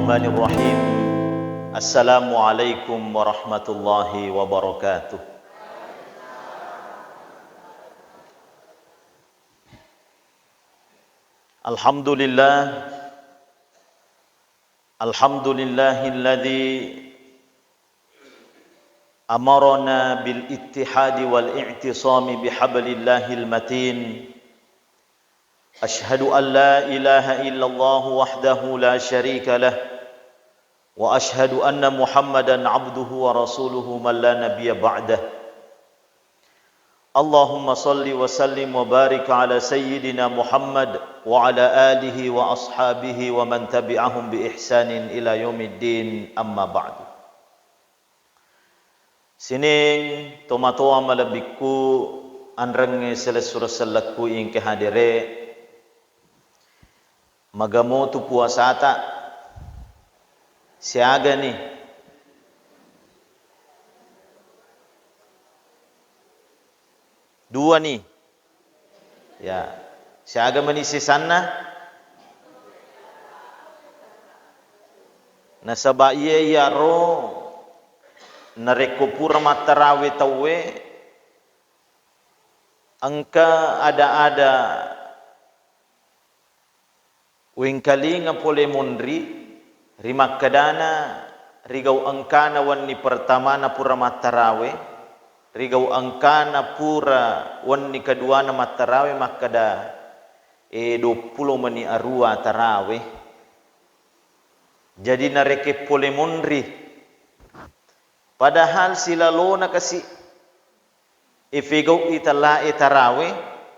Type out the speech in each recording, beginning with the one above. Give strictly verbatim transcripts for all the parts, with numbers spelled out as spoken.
Bismillahirrahmanirrahim. Assalamualaikum warahmatullahi wabarakatuh. Alhamdulillah. Alhamdulillahilladzi amarana bil ittihadi wal i'tisami bihablillahil matin. Asyhadu an la ilaha illallah wahdahu la syarika lah, wa asyhadu anna Muhammadan abduhu wa rasuluhu man la nabiyya ba'dah. Allahumma salli wa sallim wa barik ala sayyidina Muhammad wa ala alihi wa ashabihi wa man tabi'ahum bi ihsanin ila yaumiddin, amma ba'du. Sining tomatoa malebbikku, anrengnge selessureng sellekku ingke hadere, magamotu puasata siagani? Duani. Ya, siaga mani sesanna? Nasaba iye iyaro narekko pura mattarawe tauwe, engka ada-ada wengkalinga pole monri ri makkedana, rigau engkana wenni pertamana pura mattarawe, rigau engkana pura wenni keduana mattarawe makkeda, e, duappulo meni arua tarawe. Jadi narekko pole monri, padahal silalona kasi ifigau'i tellae tarawe,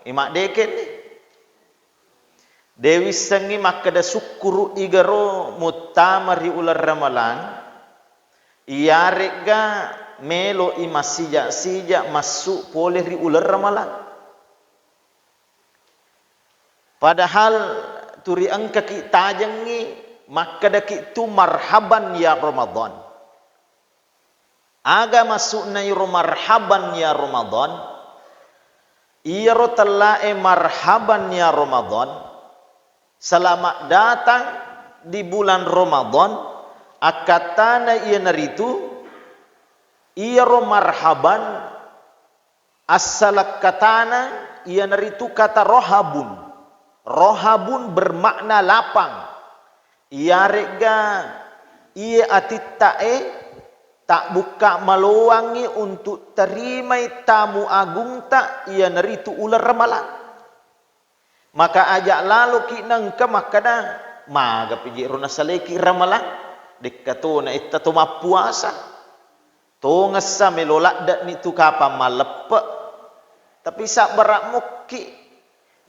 imaddekenni. De wissengngi makkeda sukkuru'i garo muttama ri uleng Ramalang, iyaregga melo'i massija-sija massu pole ri uleng Ramalang. Padahal turi engkaki tajengngi, makkedaki tu, "Marhaban ya Ramadan." Aga maksudna iro marhaban ya Ramadan? Iyaro tellae marhaban ya Ramadan, selamat datang di bulan Ramadan, akkattana iyanaritu iyaro marhaban, assaleng katana iyanaritu kata rohabun. Rohabun bermakna lapang. Iyaregga iye atitta'e tabbukka maloangngi untuk terimai tamu agungta, iyanaritu uleng Ramalang. Maka aja laloki nengka makkeda, "Maga piji ro nasaleki Ramalang? Dekka to na etta to mappuasa." Tongessa melo ladde'ni tu kapang malleppe, tapi sabbara mukki.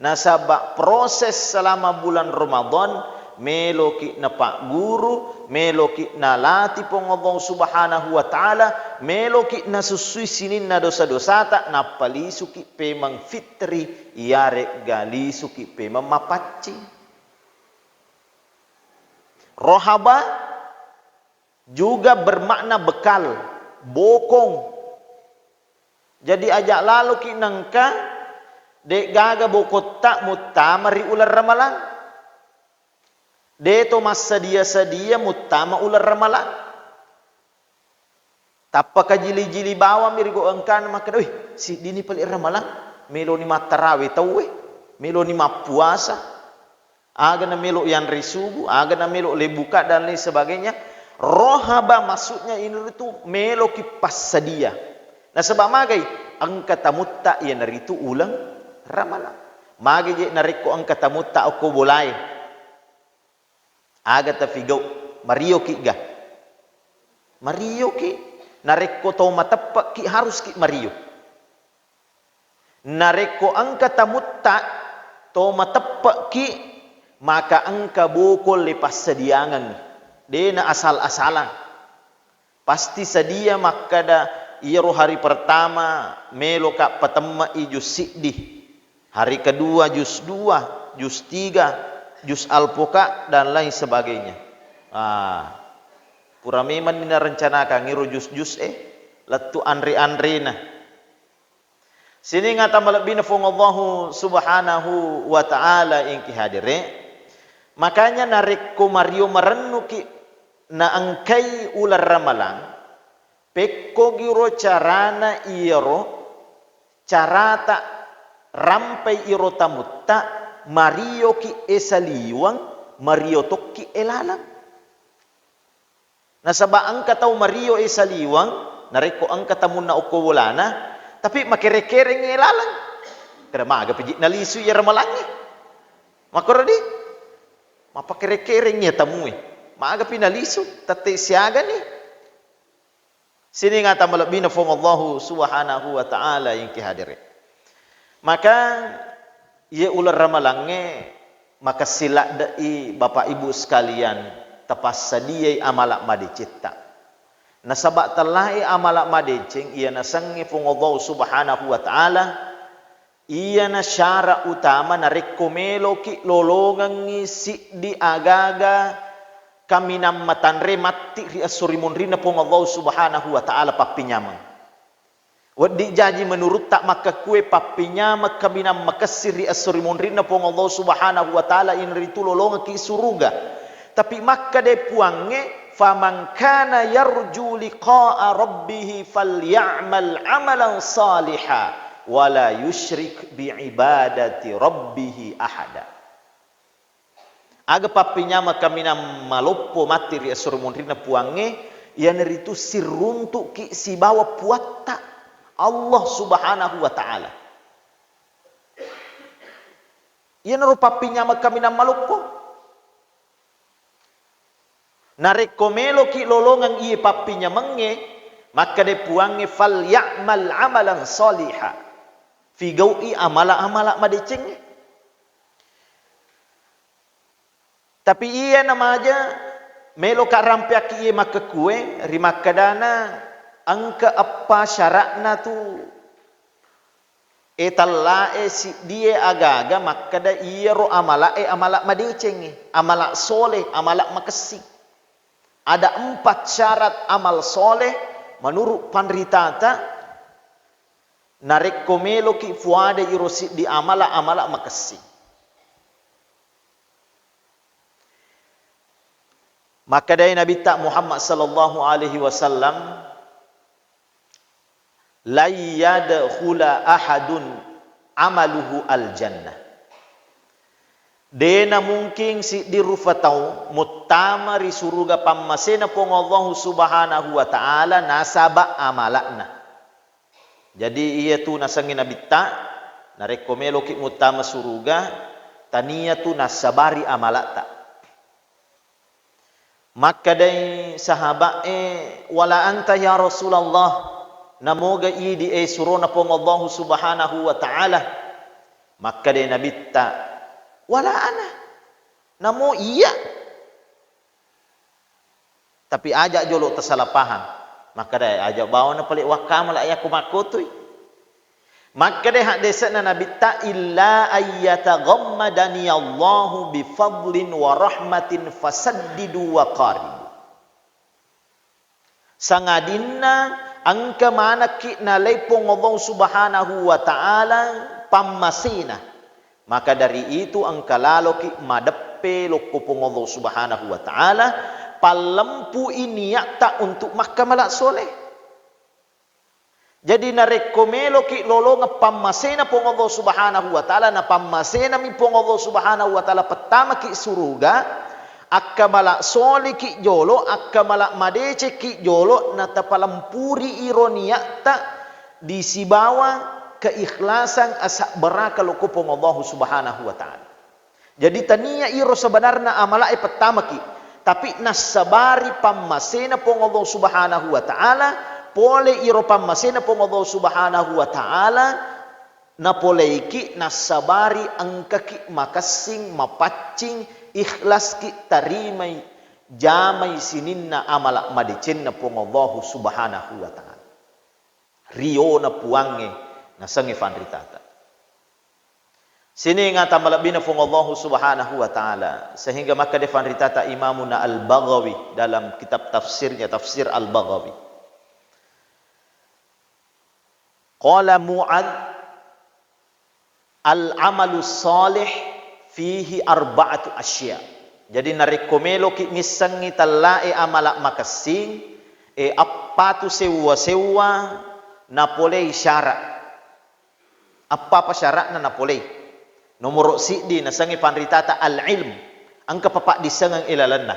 Nasaba proses selama bulan Ramadan, meloki napagguru, meloki nalati Puang Allah Subhanahu wa Ta'ala, meloki nasussui sininna dosa-dosata, nappa lisuki pemeng fitri, iyaregga lisuki pemeng mapaccing. Rohaba juga bermakna bekal, bokong. Jadi aja laloki nengka, de'gaga bokotta muttama ri uleng Ramalang. De to massedia-sedia muttama uleng Ramalang. Tappa kajili-jili bawammi ri gau engkana makkeda, "Wih, siddini pale Ramalang, meloni mattarawe tauwe, meloni mappuasa." Aga namelo yanre subuh, aga namelo le buka, dan lain sebagainya. Rohaba maksudnya ini ritu meloki passadia. Nasaba magai? Engka tamutta iyanaritu uleng Ramalang. Magai je narekko engka tamutta okko bolae. Aga tafigau? Marioki ga? Marioki. Narekko tau mateppe'ki, haruski mario. Narekko engka tamutta to mateppe'ki, maka engka bokong le passadiangengngi, de na asal-asalang. Pasti sadia makkeda, iyaro hari pertama meloka patemme'i jus siddi, hari kedua jus dua, jus tiga, jus alpoka, dan lain sebagainya. Ah, pura memanni narencanakan iro jus-jus e, lettu anre-anrena. Sining ata malebbina Fuang Allahu Subhanahu wa Ta'ala engki hadere. Makanya narekko mario marennuki naengkai uleng ramalang, pekkogiro carana iyaro, carata rampai iro tamutta, marioki e saliweng, mario tokki e laleng. Nasaba engka tau mario e saliweng, narekko engka tamunna okko bolana, tapi makere-kerengngi e laleng. Kada maga piji nalisu iya ramalangnge. Makkoro di? Mapakere-kerengngi iya tamue. Maga pi nalisu, tette siagani. Sining ata malebbina Fuang Allahu Subhanahu wa Ta'ala yang ki hadere. Maka, iye uleng ramalangnge, makessing ladde'i Bapak Ibu sekalian, tapassadiai amala madecetta. Nasaba tellae amala madeceng iya nasengnge Fuang Allahu Subhanahu wa Ta'ala, iyana syara utama narekko meloki lolongengngi siddi agaga kaminang matanre matti ri esso ri munrinna Puang Allahu Subhanahu wa Ta'ala pappinyameng. Wedding jaji menurutta makkakkue pappinyameng kaminang makessing ri esso ri munrinna Puang Allahu Subhanahu wa Ta'ala, inaritu lolongekki suruga. Tapi makkeda Puangnge, "Faman kana yarju liqa'a rabbih falyamal amalan saliha wa la yusyrik bi ibadati rabbih ahada." Aga pappinyameng kaminang maloppo matti ri esso ri munrinna Puangnge, iyanaritu siruntu'ki sibawa Puatta Allah Subhanahu wa Ta'ala. Iyanaro pappinyameng kaminang maloppo. Narekko meloki lolongeng iye pappinyamengnge, makkeda Puangnge, "Falya'mal amalan shaliha." Figau'i amala-amala madecengnge. Tapi iya namaja meloka rampeakki iye makkekkue, rimakkedana engka eppa syara'na tu e tellae siddie agaga makkeda iyaro amala'e amala madecengnge, amala soleh, amala makessing. Ada empat syarat amal soleh menurut panritata, narekko meloki fuada iro siddi amala, amala makessing. Makkedai Nabitta Muhammad sallallahu alaihi wasallam, "Lan yadkhula ahadun amaluhu al-jannah." Dena mungkin siddi rufa tau muttama ri suruga pammasena Puang Allahu Subhanahu wa Ta'ala nasaba amala'na. Jadi, iyatu nasengnge Nabitta, narekko meloki muttama suruga, tania tu nassabari amala'ta. Makkedai sahaba'e, "Wala anta ya Rasulullah, namoga idi e surona Puang Allahu Subhanahu wa Ta'ala?" Makkedai Nabitta, "Wala ana, namo iya." Tapi aja jolo tasala paham. Makkeda, "Aja bawana pale wakkamala yakko makkotoi." Makkeda haddese'na Nabitta, "Illa ayyataghammadani Allahu bifadlin wa rahmatin fasaddidu wa qaribu." Sangadinna engka manekki nalai Puang Allah Subhanahu wa Ta'ala pammasena. Maka dari itu engka laloki madeppe lokko Puang Allah Subhanahu wa Ta'ala, pallempui niatta untuk makkamala soleh. Jadi narekko meloki lolongeng pammasena Puang Allah Subhanahu wa Ta'ala, na pammasenami Puang Allah Subhanahu wa Ta'ala pettamaki suruga, akkamala soliki jolo, akkamala madecekki jolo, na tapalempuri iro niatta disibawa keikhlasan asabbaraka lokko Puang Allah Subhanahu wa Ta'ala. Jadi tania iro sebenarna amala'e pettamaki, tapi nassabari pammasena Puang Allah Subhanahu wa Ta'ala, pole iro pammasena Puang Allah Subhanahu wa Ta'ala, napoleiki nassabari engkaki makessing, mapaccing, ikhlaski tarimai jamai sininna amala madecenna Puang Allah Subhanahu wa Ta'ala. Riona Puangnge nasengnge fanritata. Sining ata malebbina Puang Allahu Subhanahu wa Ta'ala, sehingga makkeda fanritata Imamuna Al-Baghawi dalam kitab tafsirnya, Tafsir Al-Baghawi. Qala Mu'adz, "Al-amalu salih fihi arba'atu asya." Jadi, narekko meloki missengngi tellae amala makessing, e, appatu sewwa-sewwa napolei syara. Appapa syara'na napolei? Nomoro siddi nasengnge panritata al-ilm, engkapa paddissengeng ilalenna.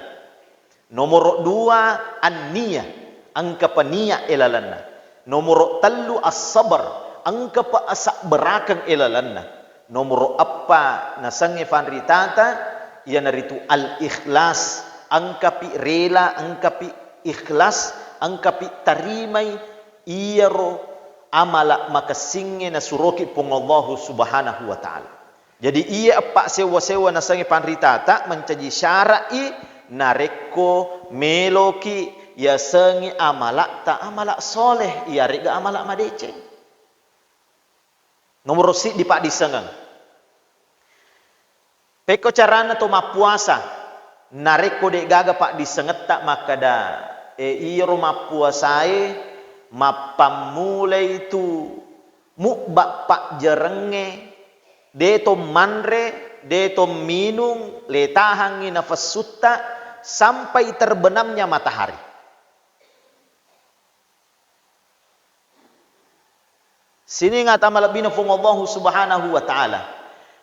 Nomoro dua, an-niyah, engkapa niya ilalenna. Nomoro tellu, as-sabar, engkapa asabberakeng ilalenna. Nomoro eppa nasengnge fanritata, iyanaritu al-ikhlas, engkapi rela, engkapi ikhlas, engkapi tarimai iyaro amala makessingnge nasuroki Puang Allahu Subhanahu wa Ta'ala. Jadi, iye eppa sewwa-sewwa nasengnge panritata mancaji syara'i narekko meloki yasengnge amala'ta amala soleh, iyare'ga amala madeceng. Nomoro siddi paddissengeng. Pekko carana to mappuasa, narekko de'gaga paddissengetta makkeda, e, iyaro mappuasae mappammulai tu mubba pajjarengnge, de to manre, de to minung, le tahangngi nafessutta sampai terbenamnya matahari. Sining ata malebbina Puang Allahu Subhanahu wa Ta'ala.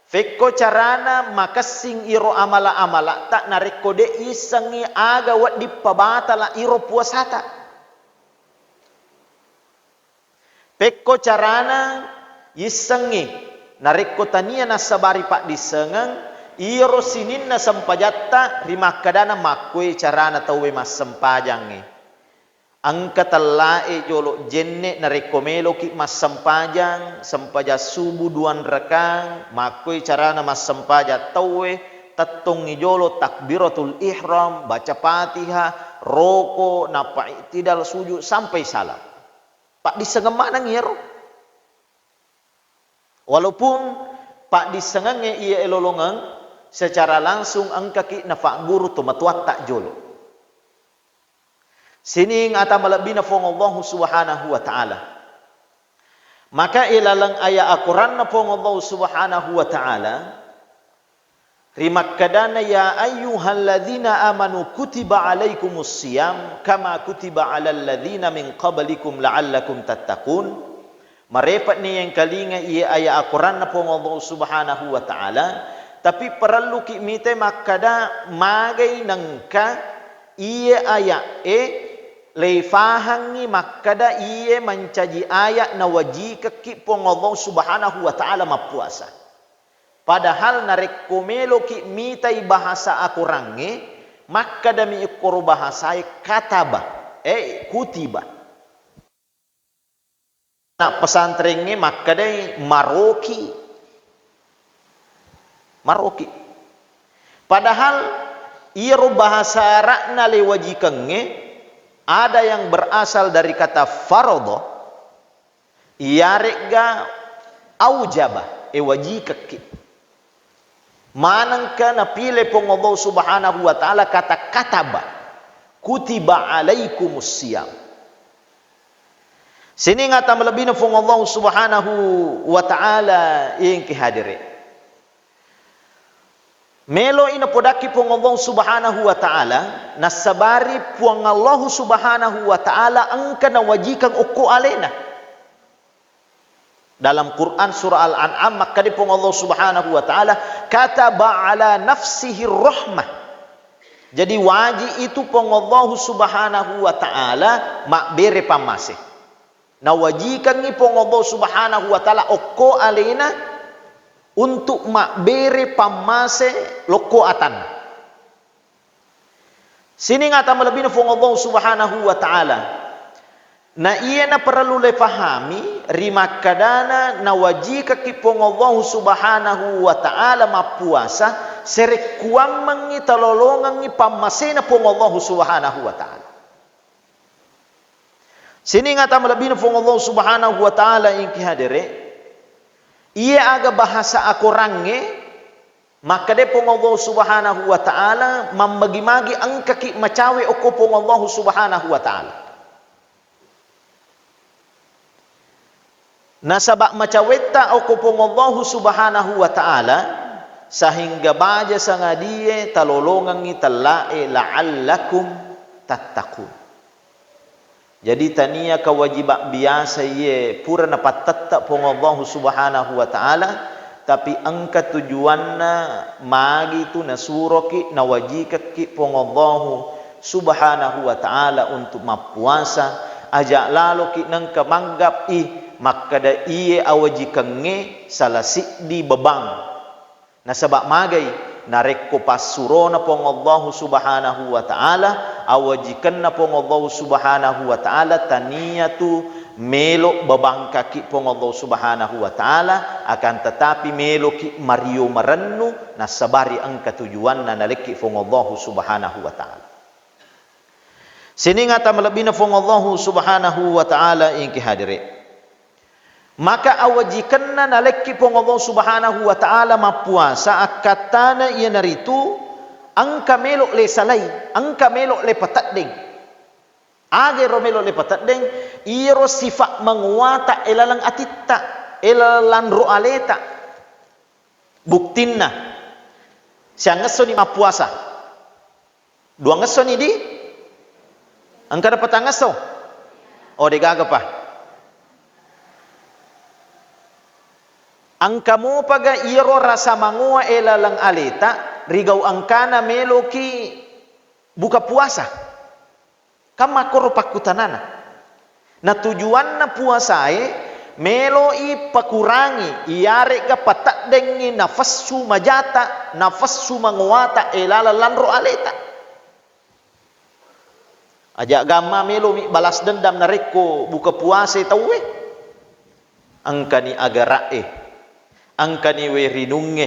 Fekko carana makessing iro amala-amala'ta narekko de' yissengngi aga wedding pabatala iro puasata. Pekko carana yissengngi narekko tania nassabari paddissengeng iro sininna sempajatta rimakkadana makkoi carana tauwe massempajangnge. Engka tellae jolo jenne narekko meloki massempajang, sempajang subuh duanrakang, makkoi carana massempajang tauwe, tettongngi jolo takbiratul ihram, baca Fatihah, roko, nappa i'tidal sujud sampai salam. Paddissengeng maneng iyaro. Walaupun paddissengengnge iya elolongeng, secara langsung engkaki nafagguru tomatoatta jolo. Sining ata malebbina Puang Allahu Subhanahu wa Ta'ala. Maka ilaleng aya akoranna Puang Allahu Subhanahu wa Ta'ala, rimakkedana, "Ya ayyuhalladzina amanu kutiba alaikumus siyam kama kutiba alal ladzina min qablikum la'allakum tattaqun." Marepe'ni yengkalinga iye aya akoranna Puang Allahu Subhanahu wa Ta'ala, tapi parelluki mite makkada magai nengka iye aya'e leifahangngi makkada iye mancaji aya nawajikekki Puang Allahu Subhanahu wa Ta'ala mappuasa. Padahal narekko meloki mitai bahasa akorangnge, makkadami ikkoro bahasae kataba, eh, kutiba. Na pesantrengnge makkedai maroki. Maroki. Padahal iyaro bahasa Arabna lewajikengnge ada yang berasal dari kata faradha, iyaregga aujaba, e wajikekki. Manengka napile Puang Allah Subhanahu wa Ta'ala kata kataba, kutiba alaikumus siyam. Sining ata malebbina Puang Allah Subhanahu wa Ta'ala engki hadere. Meloi napodakki Puang Allah Subhanahu wa Ta'ala, nassabari Puang Allah Subhanahu wa Ta'ala engka nawajikang okko alena. Dalam Quran surah Al-An'am makkeda Puang Allah Subhanahu wa Ta'ala, "Kataba ala nafsihi rahmah." Jadi waji itu Puang Allah Subhanahu wa Ta'ala mabbere pammase. Nawajikangngi Puang Allah Subhanahu wa Ta'ala okko alena untuk mabbere pammase lokko atanna. Sining ata malebbina Puang Allah Subhanahu wa Ta'ala. Na iyena parellu le fahami, rimakkadana nawajikakki Puang Allah Subhanahu wa Ta'ala mappuasa, serekkuammengngi talolongengngi pammasena Puang Allah Subhanahu wa Ta'ala. Sining ata malebbina Puang Allah Subhanahu wa Ta'ala engki hadere, iye aga bahasa akorangnge, makkeda Puang Allah Subhanahu wa Ta'ala, mammagi-magi engkaki macawe okko Puang Allah Subhanahu wa Ta'ala. Nasaba macawetta okko Puang Allah Subhanahu wa Ta'ala, sahingga baja sangadie talolongengngi tellae, la'allakum tattaqun. Jadi, tania kewajibang biasa iye pura napattette Puang Allahu Subhanahu wa Ta'ala, tapi engka tujuanna, magi tu nasuroki, nawajikekki Puang Allahu Subhanahu wa Ta'ala untuk mappuasa, aja laloki nengka manggap i makkeda iye awajikengnge sala siddi bebang. Nasaba magai, narekko passurona Puang Allahu Subhanahu wa Ta'ala, awajikenna Puang Allahu Subhanahu wa Ta'ala, tania tu melo babangkaki Puang Allahu Subhanahu wa Ta'ala, akan tetapi meloki mario marennu, nasabari engka tujuanna nalekki Puang Allahu Subhanahu wa Ta'ala. Sining ata malebbina Puang Allahu Subhanahu wa Ta'ala, ingki hadire. Maka awajikenna nalekki Puang Allah Subhanahu wa Ta'ala mappuasa, akkattana iyanaritu engka melo le salai, engka melo le pateddeng. Aga ero melo le pateddeng? Iyaro sifat manguata e laleng atitta, e laleng lanro aleta. Buktinna, siangngessoni mappuasa. Duangngessoni di? Engka dapat tangngesso? Oh, degaga pa. Engka mopaga iyaro rasa mangoa e laleng aleta, rigau engkana meloki buka puasa? Kan makkoro pakkutanana. Na tujuanna puasae, meloi pakurangi, iyare'ga pateddengngi nafassu majata, nafassu mangoata e laleng lanro aleta. Aja gamma melomi balas dendam narekko buka puasa tauwe. Engkani agara'e, engkani wae rinungnge,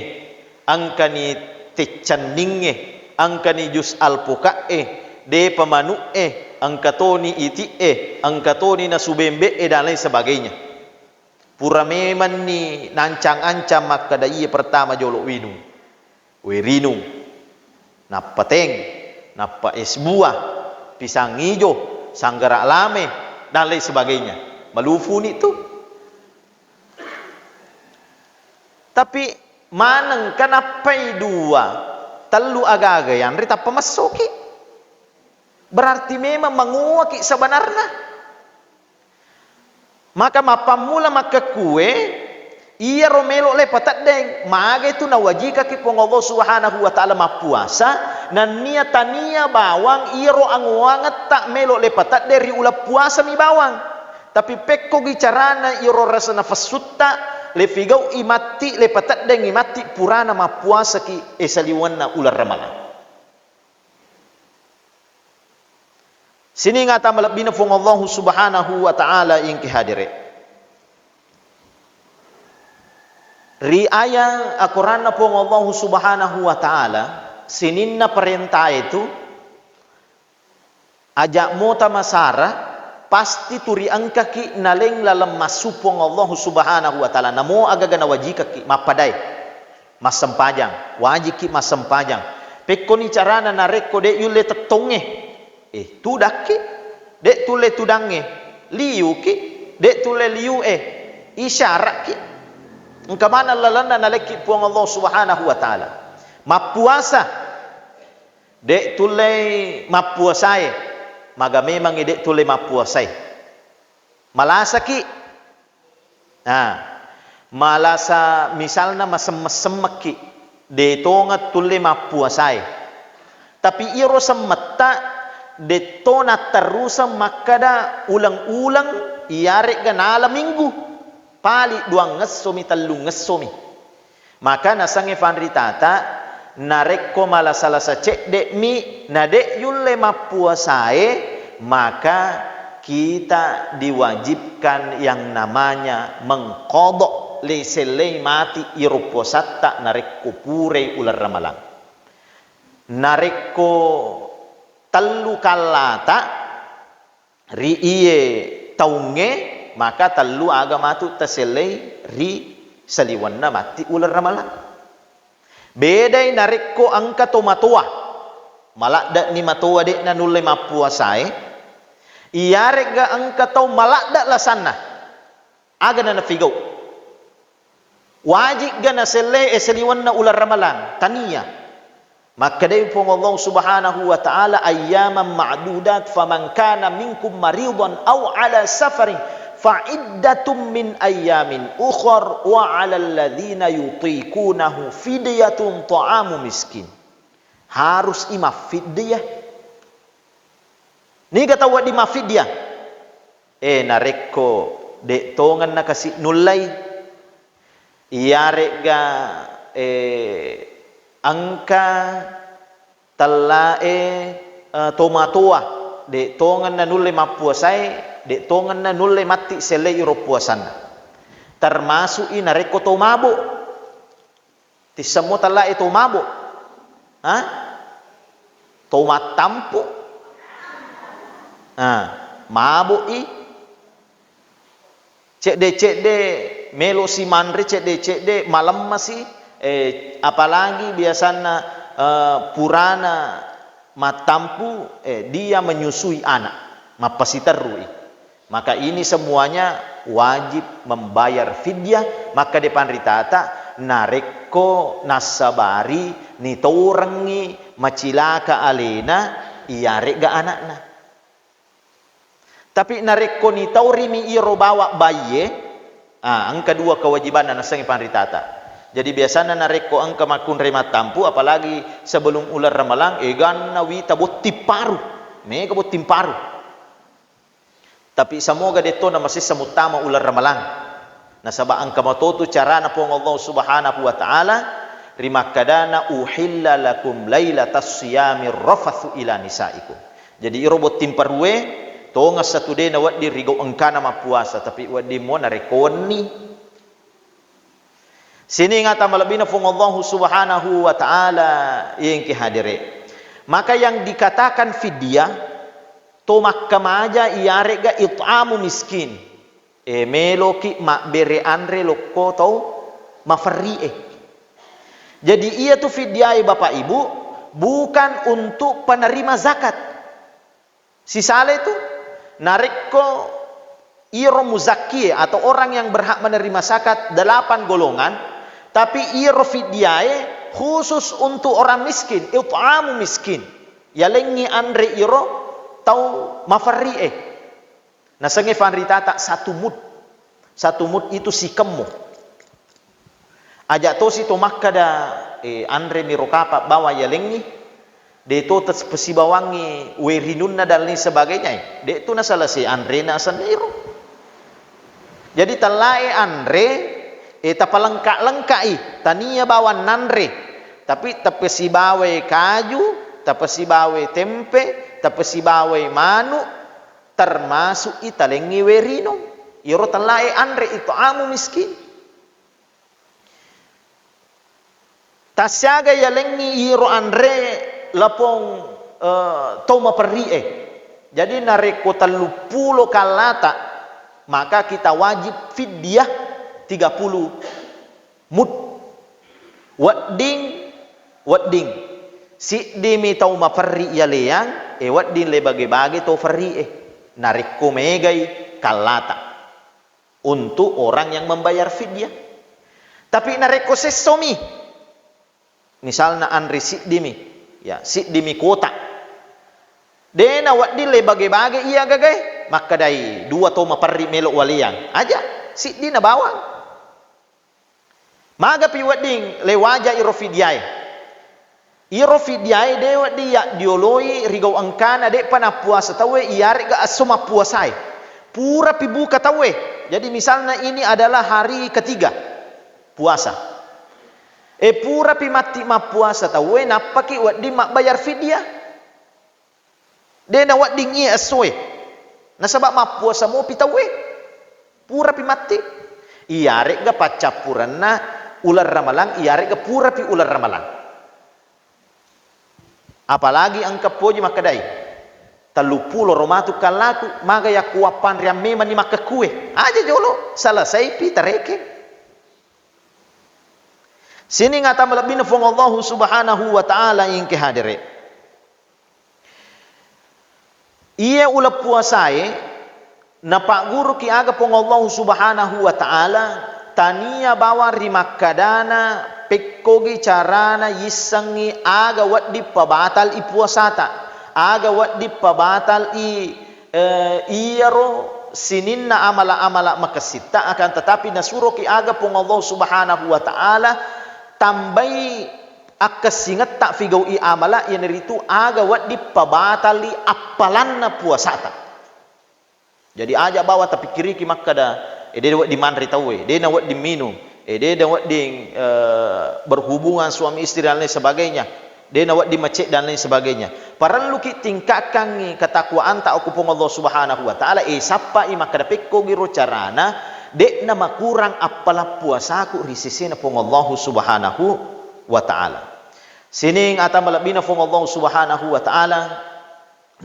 engkani teccanningnge, engkani jus alpuka'e, depa manu'e, engka toni iti'e, engka toni nasu bembe'e, dan lain sebagainya. Pura memanni nancang-ancang makkeda iye pertama jolo winung. Wae rinung, nappa teng, nappa es buah, pisang ijo, sanggara lame, dan lain sebagainya. Malufuni tu. Tapi manengka nappai dua, tellu agaga yanre tappa messoki. Berarti memang manguaki sebenarna. Maka mappammula makkekkue, iyaro melo le pateddeng, magai tu nawajikaki Puang Allah Subhanahu wa Ta'ala mappuasa, nennia tania bawang iyaro angoangetta melo le pateddeng ri uleng puasami bawang. Tapi pekkogi carana iyaro rasa nafessutta le figau'i matti, le pateddengngi matti purana mappuasaki e saliwenna uleng Ramalang. Sining ata malebbina Puang Allahu Subhanahu wa Ta'ala, ingki hadire. Ri aya akoranna Puang Allahu Subhanahu wa Ta'ala, sininna parentae tu, aja mota masara, pasti tu riengkaki naleng laleng massu Puang Allahu Subhanahu wa Ta'ala. Namo agaga nawajikaki, mappadae. Massempajang, wajikki massempajang. Pekkoni carana narekko de yulle tettongnge? Eh, tudakki, de tulle tudangnge. Liuki, de tulle liue. Isyarakki. Engka maneng lalenna nalekki Puang Allah Subhanahu wa Ta'ala. Mappuasa, de tulle mappuasae. Maga memangngi de tulle mappuasae. Malasaki. Nah, malasa misalna masemme-semmekki, de tongeng tulle mappuasae. Tapi iyaro semmetta, detto natteruseng makkeda uleng-uleng iyare'ga nala minggu, pali duangngessomi, tellungngessomi. Maka nasengnge fanritata, narekko malasa-lasa cedde'mi na de yulle mappuasae, maka kita diwajibkan yang namanya mengqadha, le sellei mati iro puasatta narekko purai uleng Ramalang. Narekko tellu kallata, ri iye taungnge, maka tellu aga matu tasellei ri saliwenna matti uleng Ramalang. Bedai narekko engka to matoa, maladde'ni matoa de'na nulle mappuasae, iyare'ga engka tau maladde lasanna, aga na nafigau? Wajibga nasellei saliwenna uleng Ramalang? Tania. Makkedai Puang Allah Subhanahu wa Ta'ala, "Ayyaman ma'dudat, faman kana minkum maridan aw ala safarin fa iddatum min ayyamin ukhar wa 'alal ladzina yutiqunahu fidyatun ta'amu miskin." Harus i maffidyah. Niga tau wedding maffidyah? Eh, narekko de' tongeng nakasi nullei, iyare'ga, eh, engka tellae, eh, tomatoa, de' tongeng nanulle mappuasae, de' tongeng nanulle matti sellei iro puasanna. Termasuk i narekko to mabo. Tissemmo tellae to mabo. Ha? To mattampu. Ha, mabo i. Cedde-cedde melo si manre, cedde-cedde malemma si, eh, apalagi biasanna, eh, purana mattampu, eh, dia menyusui anak, mappasiterrui. Maka ini semuanya wajib membayar fidyah. Makkeda panritata, narekko nassabari nitorengngi macilaka alena, iyare'ga anakna. Tapi narekko nitaurimi iro bawa baie, ah, engka dua kewajibanna nasengngi panritata. Jadi biasana narekko engka makkunrai mattampu, apalagi sebelum uleng Ramalang, eganna wita botting paru. Mega botting paru. Tapi samoga detto namasessa muttama uleng Ramalang. Nasaba engka matotu carana Puang Allah Subhanahu wa Ta'ala rimakkedana, "Uhilla lakum lailatas siyamir rafatsu ila nisaikum." Jadi iro botting parue tongeng satu de' nawedding rigau engkana mappuasa, tapi wedding mo narekko wenni. Sining ata malebbina Puang Allah Subhanahu wa Ta'ala, engke hadere. Maka yang dikatakan fidyah, to makkamaja iyare'ga it'amu miskin. E, meloki mabbere anre lokko tau maferri'e. Jadi, iyatu fidyae, Bapak Ibu, bukan untuk penerima zakat. Sisala itu, narekko iro muzakkie atau orang yang berhak menerima zakat delapan golongan, tapi iro fidyae khusus untuk orang miskin, it'amu miskin. Yalengngi anre iro tau maferri'e. Nasengnge fanritata satu mud. Satu mud itu sikemmu. Aja tosi to makkada, eh, anre miro kapa bawang yalengngi, de to tes-, pesibawangngi werinunna dan lain sebagainya, eh. De tu nasalase anrena asenna iro. Jadi tellae anre, eh, tapalengka-lengkai, tania bawang nanre, tapi tapesibawai kaju, tapesibawai tempe, tapesibawai manu, termasuk i talengngi werinung. Iyaro tellae anre, it'amu miskin. Tassiaga yalengngi iyaro anre lapong, eh, tau maperri'e. Jadi narekko telluppulo kallata, maka kita wajib fidyah tiga puluh mud. Wedding, wedding. Siddimi tau maperri yaleang, e wedding le bage-bage tau ferri'e. Narekko megai kallata. Untuk orang yang membayar fidyah. Tapi narekko sessomi, misalna anre siddimi, ya, siddimi kuota. De nawedding le bage-bage iya gagae, makkedai dua to maperri melo waleang. Aja, siddina bawang. Magapi wedding le waja iro fidyae. Iro fidyae de wedding yaddioloi rigau engkana de'pa nappuasa tauwe iyare'ga esso mappuasae. Purapi buka tauwe. Jadi misalna ini adalah hari ketiga puasa. E purapi matti mappuasa tauwe, nappaki wedding mabbayar fidyah. De nawedding iye essoe. Nasaba mappuasa mopi tauwe. Purapi matti. Iyare'ga paccappurenna uleng Ramalang, iyare'ga purapi uleng Ramalang. Apalagi engka poji makkedai, "Telluppulo ro matu kallaku, maga yakkuwappanreang memanni makkekkue." Aja jolo, selesaipi tareke. Sining ata malebbina Puang Allahu Subhanahu wa Ta'ala engke hadere. Iye uleng puasae, napagguruki aga Puang Allahu Subhanahu wa Ta'ala, Tania bawang ri makkadana, pekkogi carana yissengngi aga wedding pabatal i puasata, aga wedding pabatal i, eh, iyaro sininna amala-amala makessitta, akan tetapi nasuroki aga Puang Allah Subhanahu wa Ta'ala tambai akkessingetta figau'i amala, iyanaritu aga wedding pabatali appalanna puasata. Jadi aja bawa tapikkiriki makkada, eh, de' wedding manre tauwe, de' na wedding minum, eh, de' na wedding, eh, berhubungan suami istri dan lain sebagainya, de' na wedding macet dan lain sebagainya. Parelluki tingkatkangngi ketakwaanta okko Puang Allah Subhanahu wa Ta'ala, eh, sappai makkada, pekkogiro carana, de' na makurang appala puasaku ri sesena Puang Allah Subhanahu wa Ta'ala. Sining ata malebbina Puang Allah Subhanahu wa Ta'ala,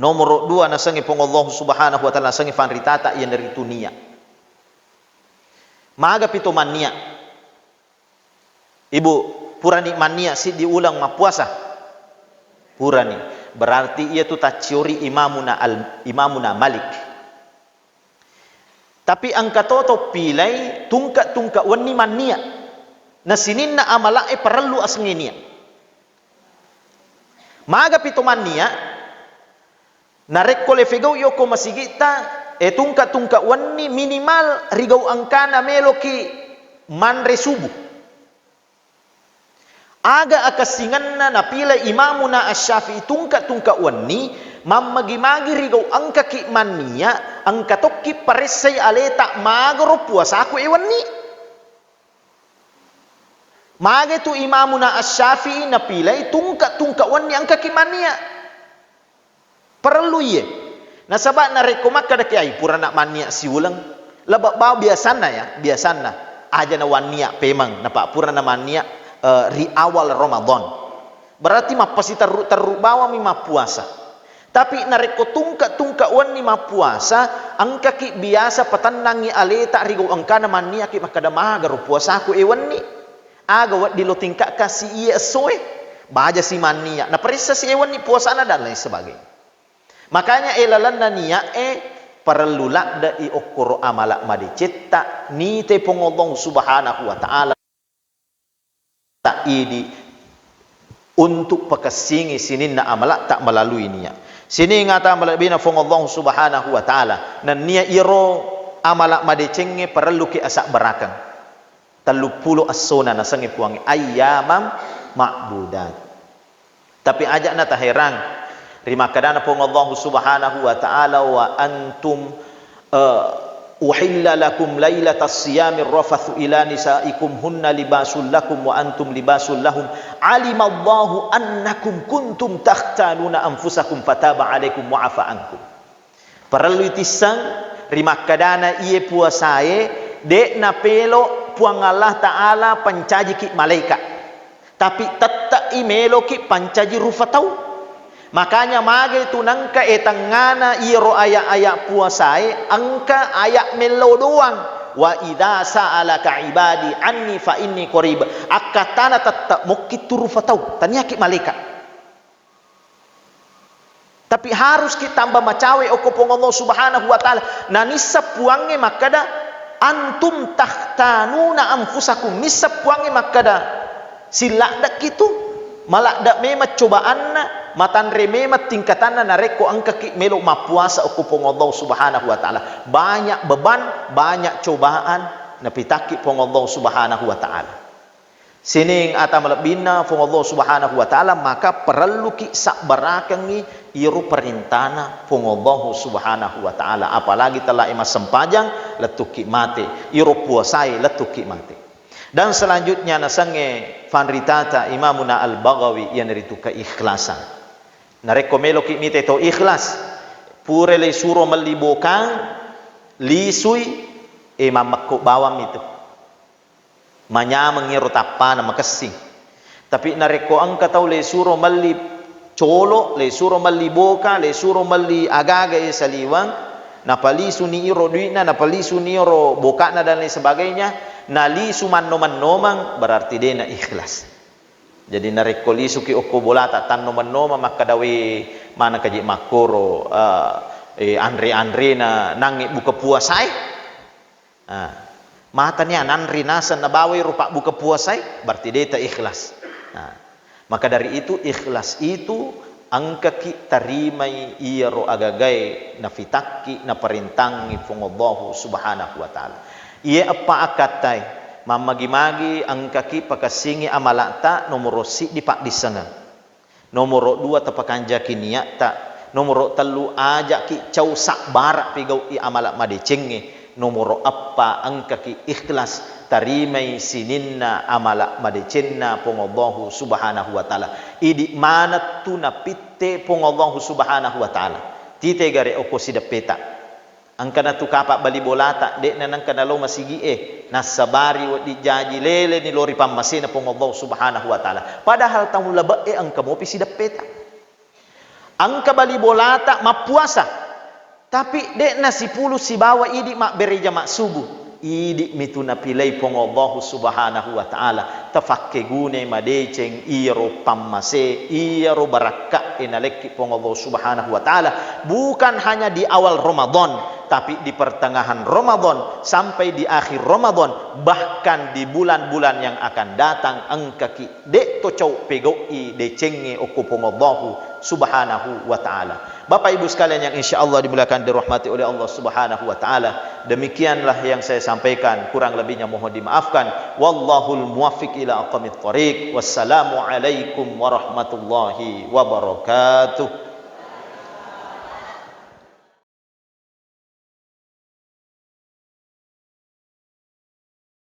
nomoro dua nasengnge Puang Allah Subhanahu wa Ta'ala, nasengnge fanritata, iyanaritu nia. Magapi to mannia? Ibu, purani mannia siddi uleng mappuasa? Purani. Berarti iyatu tacciori Imamuna Al-, Imamuna Malik. Tapi engka to topilai tungke-tungke wenni mannia. Na sininna amala'e parellu asengnge nia. Magapi to mannia? Narekko le fegau yoko masigitta, e tungke-tungke wenni minimal rigau engkana meloki manre subuh. Aga akessingenna napilai Imamuna Asy-Syafi'i tungke-tungke wenni, mammagi-magi rigau engkaki mannia, engka tokki paressai aleta magaro puasaku e wenni. Mage tu Imamuna Asy-Syafi'i napilai tungke-tungke wenni engkaki mannia. Parellu iye. Nasaba narekko makkadaki, ai purana mannia siuleng, lebba bau biasanna ya, biasanna aja nawannia pemeng, napa purana mannia, eh, ri awal Ramadan. Berarti mappasiterru-terru bawammi mappuasa. Tapi narekko tungke-tungke wenni mappuasa, engkaki biasa patennangngi aleta rigau engkana manniaki makkada, magaro puasaku e wenni. Aga wedding lo tingkakka si iye essoe, baja si mannia, naparessa si e wenni puasana dan lain sebagainya. Makanya e lalenna niat e parellu ladde i okkoro amala madecetta, nite Puang Allah Subhanahu wa Ta'ala. Ta'idi untuk pakessingi sininna amala'ta melalui niat. Sining ata malebbina Puang Allah Subhanahu wa Ta'ala. Nennia iro amala madecengnge parelluki asabbarakeng. Telluppulo essona nasengnge Puangnge, ayyaman ma'dudat. Tapi aja'na taherang ri makkadana Puang Allah Subhanahu wa Ta'ala, "Wa antum, eh, uhilla lakum lailatas siyami rafathu ila nisaikum hunna libasul lakum wa antum libasul lahum. Alimallahu annakum kuntum takhtanuna anfusakum fataba alaikum wa afa ankum." Parellui tisseng ri makkadana iye puasae, de' napelo Puang Allah Ta'ala pancajiki malaika, tapi tette'i meloki pancaji rufa tau. Makanya mage tu nengka e tengngana iyaro aya-aya puasae, engka aya mello doang, "Wa idza sa'alaka ibadi anni fa inni qarib." Akkattana tette mokki tu rufa tau, taniaki malaika. Tapi haruski tamba macawe okko Puang Allah Subhanahu wa Ta'ala. Nanissa Puangnge makkada, "Antum takhtanuna anfusakum." Nissa Puangnge makkada, "Silladdekki tu, maladde memang cobaanna, matanre memang tingkatanna narekko engkaki melo mappuasa okko Puang Allah Subhanahu wa Ta'ala." Banyak beban, banyak cobaan napitakki Puang Allah Subhanahu wa Ta'ala. Sining ata malebbinna Puang Allah Subhanahu wa Ta'ala, maka parelluki sabbarakengngi iro perintana Puang Allah Subhanahu wa Ta'ala. Apalagi tellae massempajang, lettukki mate. Iro puasae, lettukki mate. Dan selanjutnya nasengnge fanritata Imamuna Al-Baghawi, iyanaritu keikhlasan. Narekko meloki mite to ikhlas, pura le suro melli bokang, lisui, e mammekko bawang mitu. Manyameng iyaro tappana makessing. Tapi narekko engka tau le suro melli colo, le suro melli boka, le suro melli agaga e saliweng, napalisuni iro dui'na, napalisuni iro boka'na dan lain sebagainya, nalisu manno-mannomeng, berarti de'na ikhlas. Jadi narekko lisuki okko bolata tanno-mannomeng makkada, "We, maneng kaji makkoro, eh, eh, anre-anrena nangnge buka puasae?" Ah. Matani ananri naseng nabawai ro pabbuka puasae, berarti deta ikhlas. Nah, maka dari itu, ikhlas itu engkaki tarimai iyaro agagae nafitakki, naparentangngi Puang Allahu Subhanahu wa Ta'ala. Iye eppa akkattae, mammagi-magi engkaki pakassingi amala'ta nomoro siddi paddissengeng. Nomoro dua, tapakanjaki niatta. Nomoro tellu, ajaki cau sabbara pigau'i amala madecengnge. Nomoro eppa, engkaki ikhlas tarimai sininna amala madecenna Puang Allahu Subhanahu wa Ta'ala. Idi manettu napitte Puang Allahu Subhanahu wa Ta'ala. Tite gare okko sideppeta. Engkana tu kapa bali bolata, de'na nengka nalo masigi'e, nassabari wedding jaji leleni lao ri pammasena Puang Allah Subhanahu wa Ta'ala. Padahal taung labe'e engka mopi sideppeta. Engka bali bolata mappuasa, tapi de'na sipulu sibawa idi mabbere jama subuh. Idi mitu napilai Puang Allah Subhanahu wa Ta'ala. Tafakkegunai madeceng iyaro pammase, iyaro barakka'e nalekki Puang Allah Subhanahu wa Ta'ala. Bukan hanya di awal Ramadan, tapi di pertengahan Ramadan sampai di akhir Ramadan, bahkan di bulan-bulan yang akan datang, engkaki de' to cau pegau'i decengnge okko Puang Allah Subhanahu wa Ta'ala. Bapak Ibu sekalian yang insya Allah dimuliakan, dirahmati oleh Allah Subhanahu wa Ta'ala, demikianlah yang saya sampaikan. Kurang lebihnya mohon dimaafkan. Wallahul muwaffiq ila aqwamit thariq. Wassalamualaikum warahmatullahi wabarakatuh.